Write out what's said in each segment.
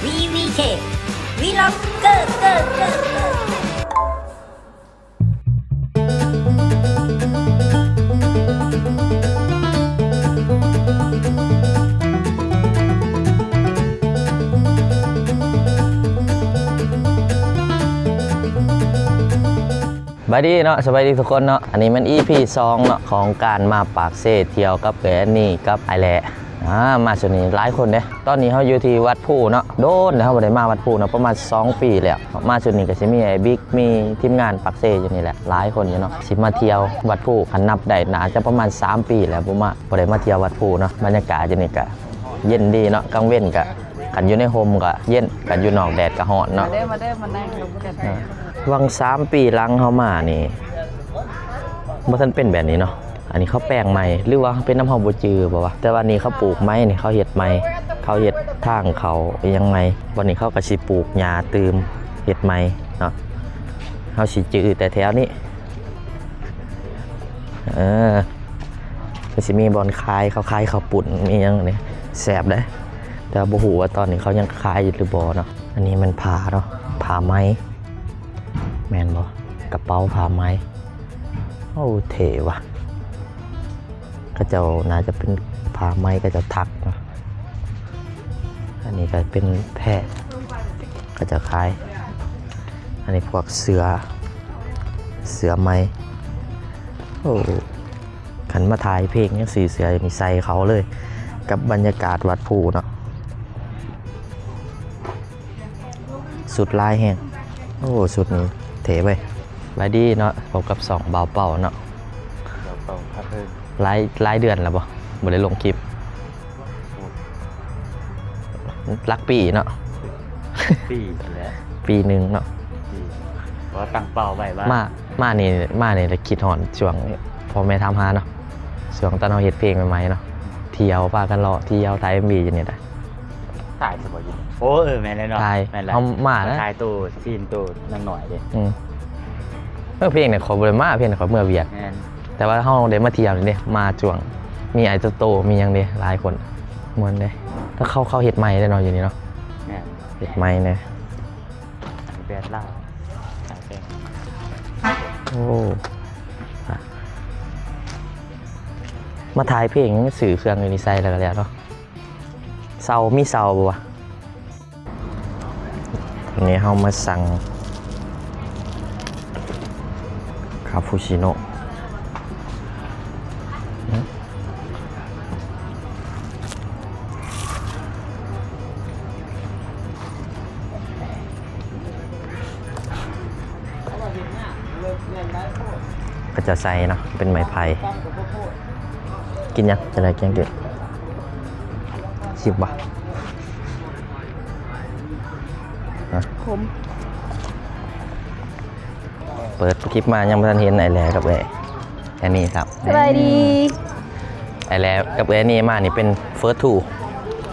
ວີວີເຄ ວີລັອກເກີ ເກີ ເກີ ເກີ. ສະບາຍດີເນາະ ສະບາຍດີທຸກຄົນເນາະ. ອັນນີ້ແມ່ນອີພີສອງເນາະ ຂອງການມາປາກເຊທ່ຽວກັບເອື້ອຍແອນນີກັບອ້າຍແຫຼ. ອ່າ ມາຊຸດນີ້ຫຼາຍຄົນເດ້. ຕອນນີ້ເຮົາຢູ່ທີ່ວັດພູເນາະ ໂດນແລ້ວເຮົາບໍ່ໄດ້ມາວັດພູເນາະ ປະມານສອງປີແລ້ວ. ມາຊຸດນີ້ກໍຊິມີອ້າຍບິກ ມີທີມງານປາກເຊຢູ່ນີ້ແຫຼະ ຫຼາຍຄົນຢູ່ເນາະ ຊິມາທ່ຽວວັດພູ. ຄັນນັບໄດ້ໜ້າຈະປະມານສາມປີແລ້ວ ບໍ່ມາ ບໍ່ໄດ້ມາທ່ຽວວັດພູເນາະ. ບັນຍາກາດຢູ່ນີ້ກໍເຢັນດີເນາະ ກາງເວັນກໍ ຄັນຢູ່ໃນຮົ່ມກໍເຢັນ ຄັນຢູ່ນອກແດດກໍຮ້ອນເນາະ. ມາເດີ ມາເດີ ມານັ່ງລົມກັນ. ເອີ ຫວ່າງສາມປີຫຼັງເຮົາມານີ້ ບໍ່ທັນເປັນແບບນີ້ເນາະ. ອັນນີ້ເຂົາແປງໃໝ່ ຫຼືວ່າເປັນນຳເຮົາບໍ່ຈື່ບໍ່ວະ? ແຕ່ວ່ານີ້ເຂົາປູກໃໝ່ນີ້ ເຂົາເຮັດໃໝ່ ເຂົາເຮັດທາງເຂົ້າອີ່ຫຍັງໃໝ່. ບັດນີ້ເຂົາກໍຊິປູກຫຍ້າຕື່ມ ເຮັດໃໝ່ເນາະ. ເຮົາຊິຈື່ແຕ່ແຖວນີ້. ເອີ ກໍຊິມີບ່ອນຂາຍ ເຂົາຂາຍເຂົ້າປຸ້ນ ມີຫຍັງນີ້ ແຊບເດ້. ແຕ່ວ່າບໍ່ຮູ້ວ່າຕອນນີ້ເຂົາຍັງຂາຍຢູ່ຫຼືບໍ່ເນາະ. ອັນນີ້ແມ່ນຜ້າເນາະ ຜ້າໄໝ ແມ່ນບໍ່? ກະເປົາຜ້າໄໝ. ໂອ້ ເທ່ວ່ະ. ເຂົາເຈົ້າໜ້າຈະເປັນຜ້າໄໝ ເຂົາເຈົ້າຖັກເນາະ. ອັນນີ້ກໍເປັນແພ ເຂົາເຈົ້າຂາຍ. ອັນນີ້ພວກເສື້ອ ເສື້ອໄໝ. ໂອ້ ຄັນມາຖ່າຍເພງຍັງຊື້ເສື້ອນີ້ໃສ່ເຂົາເລີຍ ກັບບັນຍາກາດວັດພູເນາະ. ຊຸດຫຼາຍແຮງ. ໂອ້ ຊຸດນີ້ເທ່ເວີຍ. ສະບາຍດີເນາະ ພົບກັບຊ່ອງບ່າວເປົາເນາະ. ບ່າວເປົາພາເພີນ. ຫຼາຍ ຫຼາຍເດືອນແລ້ວບໍ່ ບໍ່ໄດ້ລົງຄລິບ? ໂອ້ ຫຼັກປີເນາະ. ປີແຫຼະ ປີໜຶ່ງເນາະ. ປີ ເພາະວ່າຕັ້ງເປົ້າໄວ້ວ່າ ມາ ມານີ້ ມານີ້ລະຄິດຮອດຊ່ວງພໍ່ແມ່ຖາມຫາເນາະ ຊ່ວງຕອນເຮົາເຮັດເພງໃໝ່ໆເນາະ. ອືມ ທ່ຽວ ພາກັນເລາະທ່ຽວ ຖ່າຍເອັມວີຢູ່ນີ້ແຫຼະ. ຖ່າຍສະບໍ່ຢູ່? ໂອ້ ເອີ ແມ່ນແລ້ວເນາະ. ຖ່າຍ ແມ່ນແລ້ວ ເຮົາມານະ ຖ່າຍໂຕຊີນໂຕນາງນ້ອຍເດ້. ອືມ ເອີ ເພງນີ້ຂ້ອຍບໍ່ໄດ້ມາ ເພງນີ້ຂ້ອຍເມືອວຽກ. ແມ່ນ ແຕ່ວ່າເຮົາໄດ້ມາທ່ຽວນີ້ເດ້ ມາຊ່ວງມີອ້າຍໂຕໂຕ ມີຫຍັງເດ້ ຫຼາຍຄົນ ມ່ວນເດ້. ແຕ່ເຂົາ ເຂົາເຮັດໃໝ່ເດ້ເນາະ ຢູ່ນີ້ເນາະ. ແມ່ນ ເຮັດໃໝ່ແດ່. ແບບລາວ ໂອ້ ມາຖ່າຍເພງ ຊື້ເຄື່ອງຢູ່ນີ້ໃສ່ແລ້ວກໍແລ້ວເນາະ. ເຊົາ ມີເຊົາບໍ່ວະ? ວັນນີ້ເຮົາມາສັ່ງຄາປູຊິໂນ. ເຂົາເຈົ້າໃສ່ເນາະ ເປັນໄມ້ໄຜ່. ກິນຫຍັງ? ຈັ່ງໃດ ແກງເຜັດ ຊິມບໍ່? ອະ ຂົມ. ເປີດຄລິບມາຍັງບໍ່ທັນເຫັນອ້າຍແຫຼກັບເອື້ອຍແອນນີຊ້ຳ. ສະບາຍດີ. ອ້າຍແຫຼກັບເອື້ອຍແອນນີມານີ້ເປັນເຟີດທູ.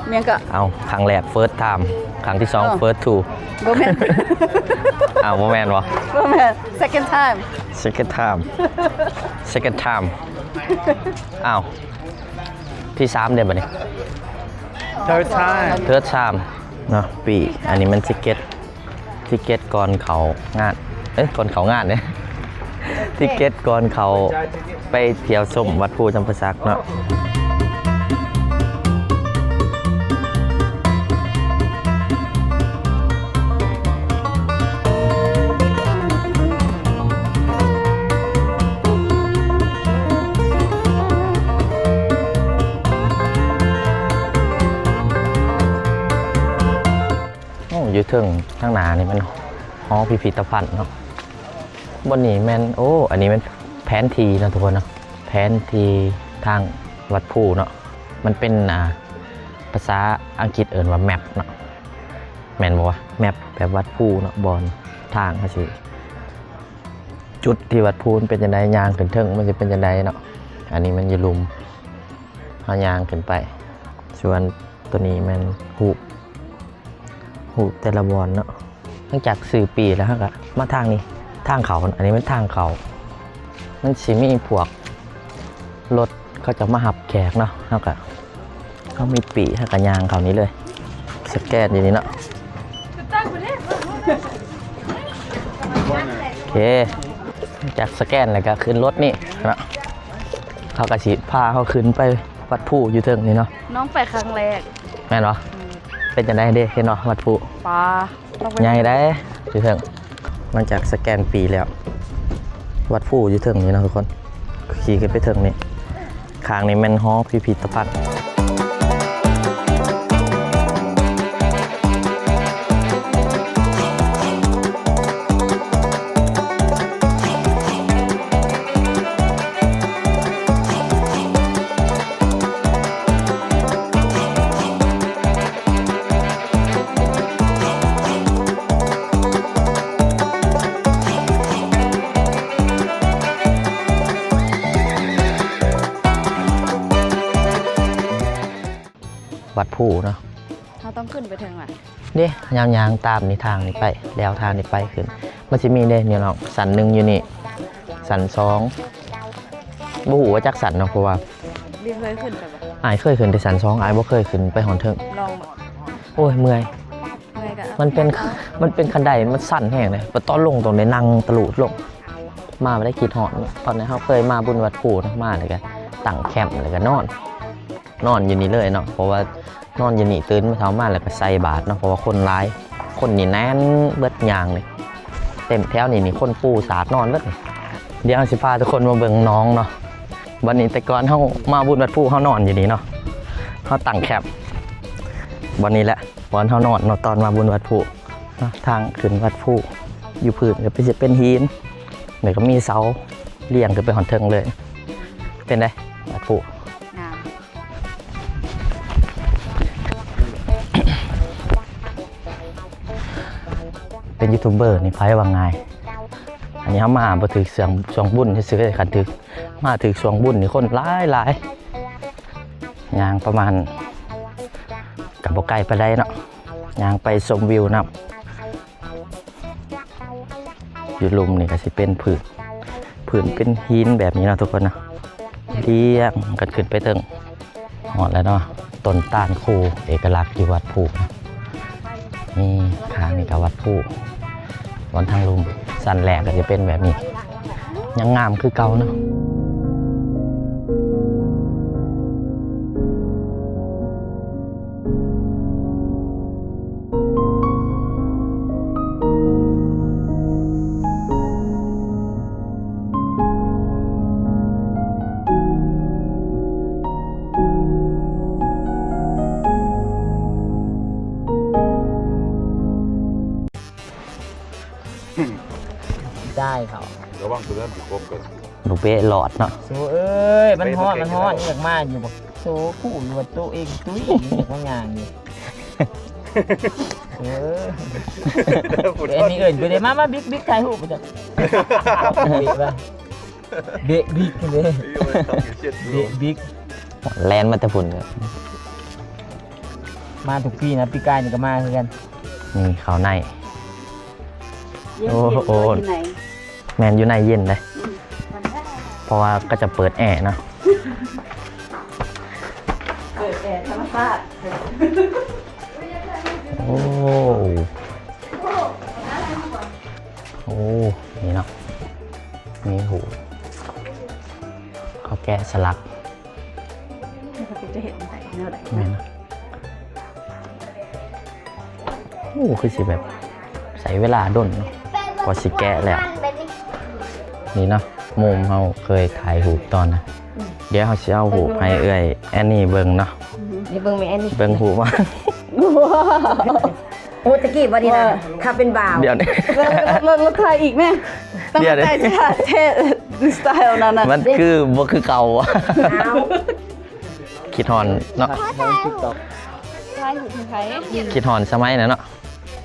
ແມ່ນກະ ເອົ້າ ຄັ້ງແລກເຟີດທາມ ຄັ້ງທີສອງ ເອີ ເຟີດທູ. ບໍ່ແມ່ນ. ອ້າວ ບໍ່ແມ່ນບໍ່? ບໍ່ແມ່ນ ເຊັກເກັນທາມ. ເຊັກເກັນທາມ ເຊັກເກັນທາມ. ອ້າວ ທີສາມເດ້ບັດນີ້. ເທີດທາມ ເທີດທາມເນາະ. ປີ ອັນນີ້ມັນຊິເກັດ ທິກເກັດກ່ອນເຂົ້າງານ ເອີ ກ່ອນເຂົ້າງານເດ້ ທິກເກັດກ່ອນເຂົ້າໄປທ່ຽວຊົມວັດພູຈຳປາສັກເນາະ. ໂອ້ ຢູ່ເທິງທາງໜ້ານີ້ແມ່ນຫໍພິພິທະພັນເນາະ. ບ່ອນນີ້ແມ່ນ ໂອ້ ອັນນີ້ແມ່ນແຜນທີ່ເນາະທຸກຄົນເນາະ ແຜນທີ່ທາງວັດພູເນາະ. ມັນເປັນ ອ່າ ພາສາອັງກິດເອີ້ນວ່າແມັບເນາະ ແມ່ນບໍ່ວະ? ແມັບແບບວັດພູເນາະ ບ່ອນທາງເຮົາຊິ ຈຸດທີ່ວັດພູມັນເປັນຈັ່ງໃດ ຍ່າງຂຶ້ນເທິງມັນຊິເປັນຈັ່ງໃດເນາະ. ອັນນີ້ມັນຢູ່ລຸ່ມ ເຮົາຍ່າງຂຶ້ນໄປ. ສ່ວນໂຕນີ້ແມ່ນຮູບ ຮູບແຕ່ລະບ່ອນເນາະ. ຫຼັງຈາກຊື້ປີ້ແລ້ວ ເຮົາກໍມາທາງນີ້ ທາງເຂົ້າ ອັນນີ້ແມ່ນທາງເຂົ້າ. ມັນຊິມີພວກລົດເຂົາເຈົ້າມາຮັບແຂກເນາະ. ເຮົາກໍ ເຮົາມີປີ້ ເຮົາກໍຍ່າງເຂົ້ານີ້ເລີຍ. ໂອເຄ ສະແກນຢູ່ນີ້ເນາະ. ໂອເຄ ຈາກສະແກນແລ້ວກໍຂຶ້ນລົດນີ້ເນາະ. ເຂົາກໍຊິພາເຮົາຂຶ້ນໄປວັດພູຢູ່ເທິງນີ້ເນາະ. ນ້ອງໄປຄັ້ງແລກ. ແມ່ນບໍ່? ອືມ. ເປັນຈັ່ງໃດເດ ເຫັນບໍ່ ວັດພູ? ປາ ໃຫຍ່ໃດ໋ ຢູ່ເທິງ. ຫຼັງຈາກສະແກນປີ້ແລ້ວ ວັດພູຢູ່ເທິງນີ້ເນາະທຸກຄົນ. ຂີ່ຂຶ້ນໄປເທິງນີ້ ຂ້າງນີ້ແມ່ນຫໍພິພິທະພັນ. ວັດພູເນາະ. ເຮົາຕ້ອງຂຶ້ນໄປເທິງຫວາ? ເດ້ ຍາມຍ່າງຕາມນີ້ທາງນີ້ໄປ ແລວທາງນີ້ໄປຂຶ້ນ ມັນຊິມີເດ້ ນີ້ເນາະ. ຊັ້ນໜຶ່ງຢູ່ນີ້ ຊັ້ນສອງ ບໍ່ຮູ້ວ່າຈັກຊັ້ນເນາະ ເພາະວ່າ ເດ ເຄີຍຂຶ້ນໄປບໍ່? ອ້າຍເຄີຍຂຶ້ນແຕ່ຊັ້ນສອງ ອ້າຍບໍ່ເຄີຍຂຶ້ນໄປຮອດເທິງ. ລອງບໍ່? ໂອ້ຍ ເມື່ອຍ. ເມື່ອຍກະ ມັນເປັນ ມັນເປັນຄັນໄດ ມັນຊັນແຮງເດ້. ຕອນລົງຕ້ອງໄດ້ນັ່ງຕະຫຼູດລົງ. ມາບໍ່ໄດ້ຄິດຮອດ ຕອນນັ້ນເຮົາເຄີຍມາບຸນວັດພູນະ ມາແລ້ວກະຕັ້ງແຄມ ແລ້ວກະນອນ ນອນຢູ່ນີ້ເລີຍເນາະ. ເພາະວ່ານອນຢູ່ນີ້ ຕື່ນເຊົ້າມາແລ້ວກະໃສ່ບາດເນາະ ເພາະວ່າຄົນຫຼາຍ ຄົນນີ້ແໜ້ນເບິດ ຍ່າງນີ້ເຕັມແຖວນີ້ ນີ້ຄົນປູສາດນອນເບິດ. ດຽວເຮົາຊິພາທຸກຄົນມາເບິ່ງໜອງເນາະ. ບັດນີ້ແຕ່ກ່ອນເຮົາມາບຸນວັດພູ ເຮົານອນຢູ່ນີ້ເນາະ ເຮົາຕັ້ງແຄມ ບ່ອນນີ້ແຫຼະ ບ່ອນເຮົານອນເນາະ ຕອນມາບຸນວັດພູເນາະ. ທາງຂຶ້ນວັດພູ ຢູ່ພື້ນກໍເປັນ ຊິເປັນຫີນ ແລ້ວກໍມີເສົາລຽງຂຶ້ນໄປຮອດເທິງເລີຍ. ເປັນໃດ ວັດພູ? ງາມ. ເປັນຢູທູບເບີນີ້ໃຜວ່າງ່າຍ? ອັນນີ້ເຮົາມາບໍ່ຖືກຊ່ວງ ຊ່ວງບຸນຊື່ໆ ຄັນຖືກ ມາຖືກຊ່ວງບຸນນີ້ຄົນຫຼາຍໆ. ຍ່າງປະມານ ກໍບໍ່ໄກປານໃດເນາະ ຍ່າງໄປຊົມວິວນຳ. ຢູ່ລຸ່ມນີ້ກໍຊິເປັນພື້ນ ພື້ນເປັນຫີນແບບນີ້ເນາະທຸກຄົນເນາະ ລຽງກັນຂຶ້ນໄປເທິງ. ຮອດແລ້ວເນາະ ຕົ້ນຕານຄູ່ເອກະລັກຢູ່ວັດພູເນາະ. ນີ້ຂ້າງນີ້ກໍວັດພູ ບ່ອນທາງລຸ່ມ ຊັ້ນແລກກໍຈະເປັນແບບນີ້ ຍັງງາມຄືເກົ່າເນາະ. ໄດ້ເຂົາ ລະວັງໂຕນັ້ນຊິຄົບກັນ. ບໍ່ເປະຫຼອດເນາະ. ໂຊເອີຍ ມັນຮ້ອນ ມັນຮ້ອນ ຢາກມາຢູ່ບໍ່? ໂຊຄູ່ຢູ່ວ່າໂຕເອງຕຸ້ຍ ຢາກມາຍ່າງຢູ່. ເອີ ອັນນີ້ເອີ້ນໄປເດ້ ມາ ມາ ບິກ ບິກ ຖ່າຍຮູບໄປຈ້ະ. ເບະ ບິກເດ້ ເບະ ບິກ ແລ່ນມາແຕ່ພຸ້ນ. ມາທຸກປີນະ ປີກາຍນີ້ກໍມາຄືກັນ. ນີ້ເຂົ້າໃນ. ໂອ້ໂຫ ແມ່ນຢູ່ໃນເຢັນເດ້ ອືມ ເພາະວ່າກໍຈະເປີດແອເນາະ. ເປີດແອທຳມະຊາດ. ໂອ້ ໂອ້ ນີ້ເນາະ ມີຫູ ເຂົາແກະສະຫຼັກ. ເຂົາຈະເຮັດໃຫ້ແນວໃດ? ແມ່ນ. ໂອ້ ຄືຊິແບບໃຊ້ເວລາດົນເນາະ ກວ່າຊິແກະແລ້ວ. ນີ້ເນາະ ມຸມເຮົາເຄີຍຖ່າຍຮູບຕອນນະ. ອືມ ດຽວເຮົາຊິເອົາຮູບໃຫ້ເອື້ອຍແອນນີເບິ່ງເນາະ. ອືມ ໃຫ້ເບິ່ງແມ່ແອນນີ ເບິ່ງຮູບວ່າ ໂອ້ ຕະກີ້ບໍ່ນີ້ນະ ຖ້າເປັນບ່າວ. ດຽວນີ້ ລະ ລະ ລະຖ່າຍອີກແມ່. ຕັ້ງແຕ່ ແທ້ ສະໄຕລ໌ນັ້ນນະ ມັນຄືບໍ່ຄືເກົ່າ. ອ້າວ ຄິດຮອດເນາະ ຖ່າຍຮູບໃຫ້ໃຜ? ຄິດຮອດສະໄໝນັ້ນເນາະ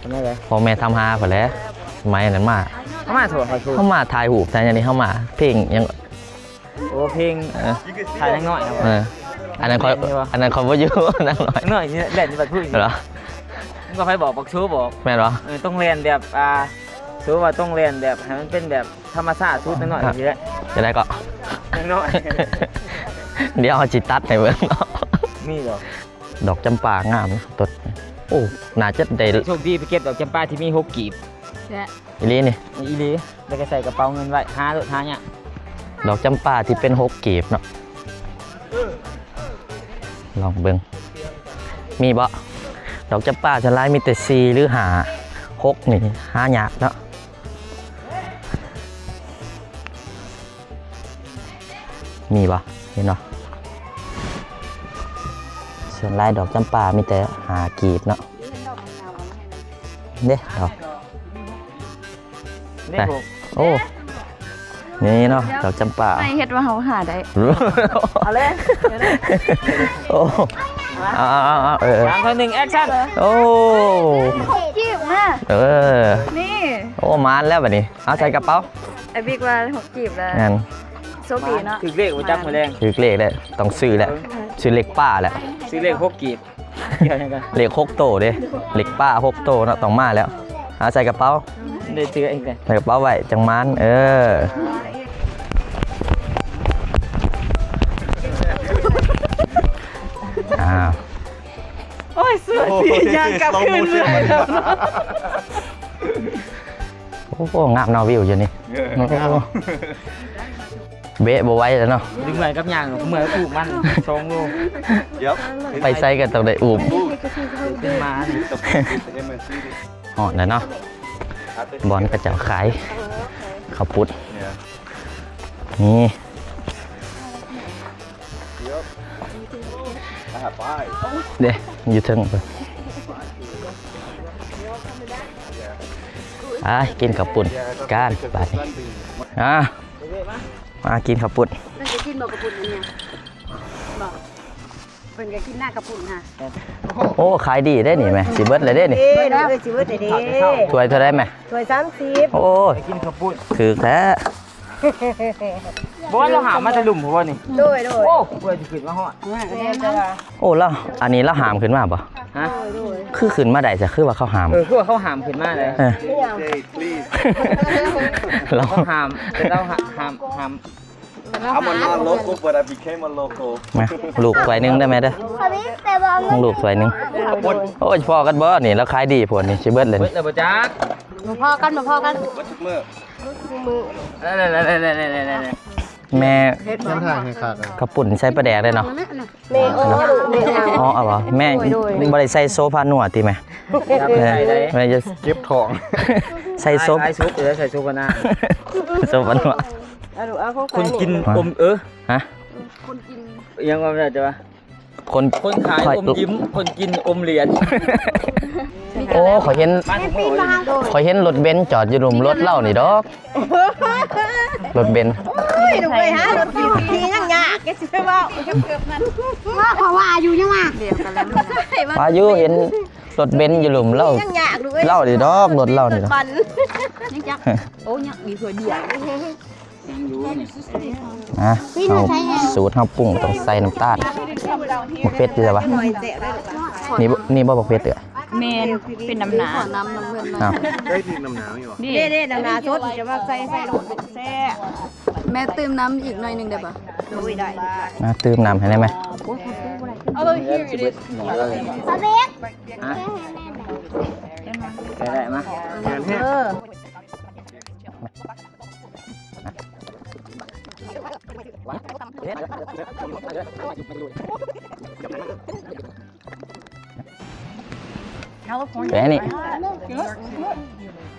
ສະໄໝໃດ? ພໍ່ແມ່ຖາມຫາພຸ້ນແຫຼະ ສະໄໝນັ້ນມາ ເຮົາມາໂທ ເຮົາມາຖ່າຍຮູບ ແຕ່ອັນນີ້ເຮົາມາ ເພງຫຍັງ? ໂອ້ ເພງ ເອີ ຖ່າຍນາງນ້ອຍ. ເອີ ອັນນັ້ນຂ້ອຍ ອັນນັ້ນຂ້ອຍບໍ່ຢູ່ ນາງນ້ອຍ ນາງນ້ອຍນີ້ແຫຼະ ແລ່ນບັດພຸ້ນເນາະ. ມັນກໍໃຜບອກ ບັກໂຊບອກ ແມ່ນບໍ່? ເອີ ຕ້ອງແລ່ນແບບ ອ່າ ໂຊວ່າຕ້ອງແລ່ນແບບໃຫ້ມັນເປັນແບບ ທຳມະຊາດສຸດໜ້ອຍໆ ຈັ່ງຊີ້ແຫຼະ. ຈັ່ງໃດກໍ ນາງນ້ອຍ ດຽວເຮົາຊິຕັດໃຫ້ເບິ່ງເນາະ. ມີບໍ່? ດອກຈຳປາງາມນະ ຕົ້ນ ໂອ້ ໜ້າຈະໄດ້ ໂຊກດີໄປເກັບດອກຈຳປາທີ່ມີຫົກກີບ. ແຊະ ອີ່ຫຼີນີ້ ອີ່ຫຼີ ແລ້ວກໍໃສ່ກະເປົາເງິນໄວ້ ຫາໂລດ ຫາຍາກ. ດອກຈຳປາທີ່ເປັນຫົກກີບເນາະ. ລອງເບິ່ງ ມີບໍ່? ດອກຈຳປາສ່ວນຫຼາຍມີແຕ່ສີ່ ຫຼື ຫ້າ ຫົກ ນີ້ຫາຍາກເນາະ. ມີບໍ່? ເຫັນບໍ່? ສ່ວນຫຼາຍດອກຈຳປາມີແຕ່ຫ້າກີບເນາະ. ເດ້ ດອກ ເດ້ ໂອ້ ນີ້ເນາະ ດອກຈຳປາ. ໃຫ້ເຮັດວ່າເຮົາຫາໄດ້. ເອົາເລີຍ ໂອ້ ເອົາໆໆ ເອີ ສາມ ສອງ ໜຶ່ງ ແອັກຊັນ. ໂອ້ ກີບມາ ເອີ ນີ້ ໂອ້ ມາແລ້ວບັດນີ້. ເອົາໃສ່ກະເປົາ. ໄອ້ບິກວ່າຫົກກີບແລ້ວ. ແມ່ນ ໂຊກດີເນາະ. ຖືກເລກບໍ່ຈັກມື້ແລງ. ຖືກເລກແລ້ວ ຕ້ອງຊື້ແລ້ວ. ເອີ ຊື້ເລກປ້າແລ້ວ. ຊື້ເລກຫົກກີບ. ກ່ຽວຫຍັງກັນ? ເລກຫົກໂຕເດ້. ເລກປ້າຫົກໂຕເນາະ ຕ້ອງມາແລ້ວ. ເອົາໃສ່ກະເປົາ. ໄດ້ເທື່ອອີກແລ້ວ. ໃສ່ກະເປົາໄວ້ ຈັ່ງມານ. ເອີ ອ້າວ ໂອ້ຍ ສວຍ ໂອ້ຍ ຍ່າງກັບຄືນເມືອງ. ໂອ້ ງາມເນາະ ວິວຢູ່ນີ້. ເອີ ໂອ້ ງາມ ເບະບໍ່ໄຫວແລ້ວເນາະ. ເມື່ອຍກັບຍ່າງ ເມື່ອຍອຸ້ມມັນສອງໂລ. ໄປໃສກໍຕ້ອງໄດ້ອຸ້ມ. ຂຶ້ນມາ ຮອດແລ້ວເນາະ ບ່ອນເຂົາເຈົ້າຂາຍເຂົ້າປຸ້ນ. ນີ້ ເດ້ ຢູ່ເທິງພຸ້ນ. ໄປກິນເຂົ້າປຸ້ນກັນບາດນີ້. ອ່າ ມາກິນເຂົ້າປຸ້ນ. ເພິ່ນຈະກິນບໍ່ເຂົ້າປຸ້ນອັນນີ້? ບໍ່ ເພິ່ນກໍກິນໜ້າເຂົ້າປຸ້ນນະ. ໂອ້ ຂາຍດີເດ້ນີ້ແມ່. ຊິເບິດແລ້ວເດ້ນີ້. ເອີ ເອີ ຊິເບິດແລ້ວເດ້. ຖ້ວຍເທົ່າໃດແມ່? ຖ້ວຍສາມສິບ. ໂອ້ຍ ໄປກິນເຂົ້າປຸ້ນ ຖືກແທ້. ບໍ່ວ່າລາວຫາມມາແຕ່ລຸ່ມພຸ້ນບໍ່ນີ້? ໂດຍ ໂດຍ. ໂອ້ ເພື່ອຊິຂຶ້ນມາຮອດ. ໂອ້ ລາວ ອັນນີ້ລາວຫາມຂຶ້ນມາບໍ່? ຮະ? ໂດຍ ໂດຍ. ຄືຂຶ້ນມາໄດ້ຊະ ຄືວ່າເຂົາຫາມ. ເອີ ຄືວ່າເຂົາຫາມຂຶ້ນມາເດ້. ເອີ ລາວຫາມ ແຕ່ລາວຫາມ ຫາມ I'm a non-local, but I became a local. ມາ ລູກຖ້ວຍໜຶ່ງເດີແມ່ເດີ. ລູກຖ້ວຍໜຶ່ງ. ໂອ້ຍ ພໍກັນບໍ່ນີ້? ລາວຂາຍດີໂພດນີ້ ຊິເບິດແລ້ວນີ້. ເບິດແລ້ວບໍ່ຈັກ. ບໍ່ພໍກັນ ບໍ່ພໍກັນ. ເບິດທຸກມື້. ແມ່ ເຮັດທາງໃຫ້ຂາດ. ເຂົ້າປຸ້ນໃສ່ປາແດກໄດ້ເນາະ. ແມ່ ອໍ ລູກ ແມ່ ອໍ ເອົາບໍ່ແມ່? ໂດຍ ໂດຍ. ບໍ່ໄດ້ໃສ່ໂຊພານົວຕິແມ່? ເອີ ແມ່ຈະເຈັບທ້ອງ. ໃສ່ໂຊ ໃສ່ຊຸບເດີ ໃສ່ຊຸບພານາ ໂຊພານົວ. ເອົາລູກ ເອົາຂອງ ຄົນກິນ ຂາຍ ອົມ ເອີ ຮະ? ຄົນກິນ ອີຫຍັງວ່າແມ່ນຈະວ່າ ຄົນ ຄົນຂາຍ ຂ້ອຍ ອົມຍິ້ມ ຄົນກິນອົມຫຼຽນ. ໂອ້ ຂ້ອຍເຫັນ ຂ້ອຍເຫັນລົດເບັນຈອດຢູ່ລຸ່ມລົດລາວນີ້ດອກ. ລົດເບັນ. ໂອ້ຍ ລູກເອີຍ ຫາລົດຂີ່ ຂີ່ຍັງຍາກ ແກຊິໄປເວົ້າ. ວ່າ ເພາະວ່າຢູ່ຍັງວ່າ ວ່າຢູ່ເຫັນລົດເບັນຢູ່ລຸ່ມລາວ ຍັງຍາກ ລູກເອີຍ ລາວນີ້ດອກ ລົດລາວນີ້ດອກ. ຍັງຈັກ ໂອ້ ຍັງມີຖ້ວຍດຽວ. ອ່ະ ເຮົາ ສູດເຮົາປຸງຕ້ອງໃສ່ນ້ຳຕານ. ບັກເຜັດຢູ່ໃສວະ? ນີ້ບໍ່ ນີ້ບໍ່ບັກເຜັດເອີ? ແມ່ນ ເປັນນ້ຳໜາ. ອ້າວ ໄດ້ດິນນ້ຳໜາຢູ່. ນີ້ເດ້ ນ້ຳໜາສົດ ຈະມາໃສ່ ໃສ່ໂລດ ແຊບ. ແມ່ຕື່ມນ້ຳອີກໜ້ອຍໜຶ່ງໄດ້ບໍ່? ໂອ້ຍ ໄດ້. ມາຕື່ມນ້ຳໃຫ້ໄດ້ໄໝ? ເອົາເບິ່ງ ເອົາເບິ່ງ ຮະ? ໃສ່ໄດ້ມະ? ເອີ. California. Any?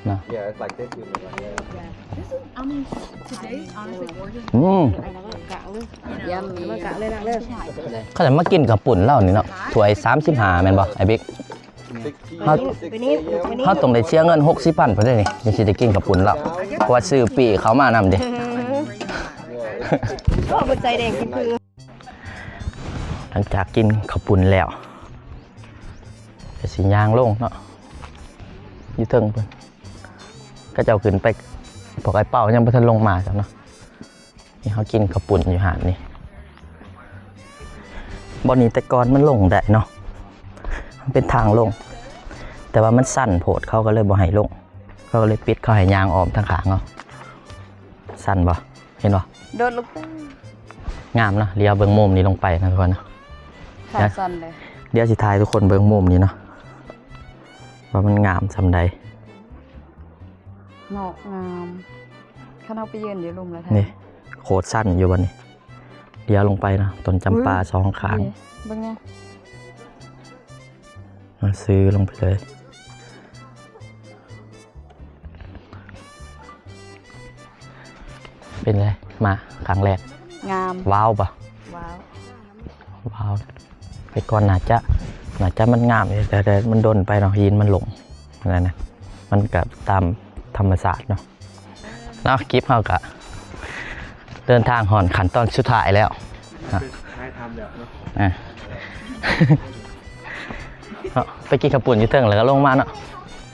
No. Yeah, it's like this. This is, I mean, today, honestly, Oregon. Mm. Yummy. ເຂົາຈະມາກິນເຂົ້າປຸ້ນລາວນີ້ເນາະ ຖ້ວຍສາມສິບຫ້າແມ່ນບໍ່ ໄອ້ບິກ? ເຮົາ ເຮົາຕ້ອງໄດ້ເສຍເງິນຫົກສິບພັນພຸ້ນເດ້ນີ້ ຈັ່ງຊິໄດ້ກິນເຂົ້າປຸ້ນລາວ ເພາະວ່າຊື້ປີ້ເຂົ້າມານຳເດ້. ໂອ້ ເພິ່ນໃຈແດງຈຶ່ງຄື. ຫຼັງຈາກກິນເຂົ້າປຸ້ນແລ້ວ ກໍຊິຍ່າງລົງເນາະ ຢູ່ເທິງພຸ້ນ ເຂົາເຈົ້າຂຶ້ນໄປ. ພວກອ້າຍເປົ້າຍັງບໍ່ທັນລົງມາຊ້ຳເນາະ. ນີ້ເຮົາກິນເຂົ້າປຸ້ນຢູ່ຮ້ານນີ້. ບ່ອນນີ້ແຕ່ກ່ອນມັນລົງໄດ້ເນາະ ມັນເປັນທາງລົງ ແຕ່ວ່າມັນຊັນໂພດ ເຂົາກໍເລີຍບໍ່ໃຫ້ລົງ. ເຂົາກໍເລີຍປິດ ເຂົາໃຫ້ຍ່າງອ້ອມທາງຂ້າງເອົາ. ຊັນບໍ່? ເຫັນບໍ່? ໂດດລົງ. ງາມເນາະ ລຽວເບິ່ງມຸມນີ້ລົງໄປນະທຸກຄົນນະ. ຂາສັ່ນເລີຍ. ດຽວຊິຖ່າຍທຸກຄົນເບິ່ງມຸມນີ້ເນາະ. ວ່າມັນງາມສ່ຳໃດ. ເນາະ ງາມ. ຄັນເຮົາໄປຢືນຢູ່ລຸ່ມລະ ນີ້ ໂຄດຊັນຢູ່ບັດນີ້. ລ້ຽວລົງໄປເນາະ ຕົ້ນຈຳປາ ເບິ່ງ ສອງຂ້າງ ນີ້ ເບິ່ງແດ່. ມາຊື້ລົງໄປເລີຍ. ເປັນໄງ ມາຄັ້ງແລກ? ງາມ. ວ້າວບໍ່? ວ້າວ ວ້າວ. ແຕ່ກ່ອນໜ້າຈະ ໜ້າຈະມັນງາມຢູ່ ແຕ່ ແຕ່ມັນດົນໄປເນາະ ຫີນມັນລົງ ນັ້ນນະ ມັນກະຕາມທຳມະຊາດເນາະ. ເນາະ ຄລິບເຮົາກະເດີນທາງຮອດຂັ້ນຕອນສຸດທ້າຍແລ້ວ ຖ່າຍທຳແລ້ວເນາະ ອ່າ ເນາະ ໄປກິນເຂົ້າປຸ້ນຢູ່ເທິງ ແລ້ວກໍລົງມາເນາະ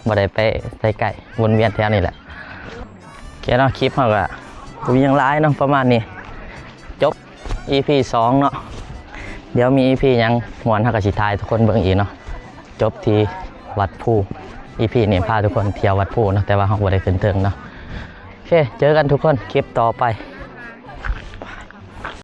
ບໍ່ໄດ້ໄປໃສໄກ ວົນວຽນແຖວນີ້ແຫຼະ. ໂອເຄເນາະ ຄລິບເຮົາກໍບໍ່ມີຫຍັງຫຼາຍເນາະ ປະມານນີ້ ຈົບ ອີພີສອງເນາະ. ດຽວມີອີພີຫຍັງມ່ວນ ເຮົາກໍຊິຖ່າຍໃຫ້ທຸກຄົນເບິ່ງອີກເນາະ. ຈົບທີ່ວັດພູ ອີພີນີ້ພາທຸກຄົນທ່ຽວວັດພູເນາະ ແຕ່ວ່າເຮົາບໍ່ໄດ້ຂຶ້ນເທິງເນາະ. ໂອເຄ ເຈີກັນທຸກຄົນ ຄລິບຕໍ່ໄປ.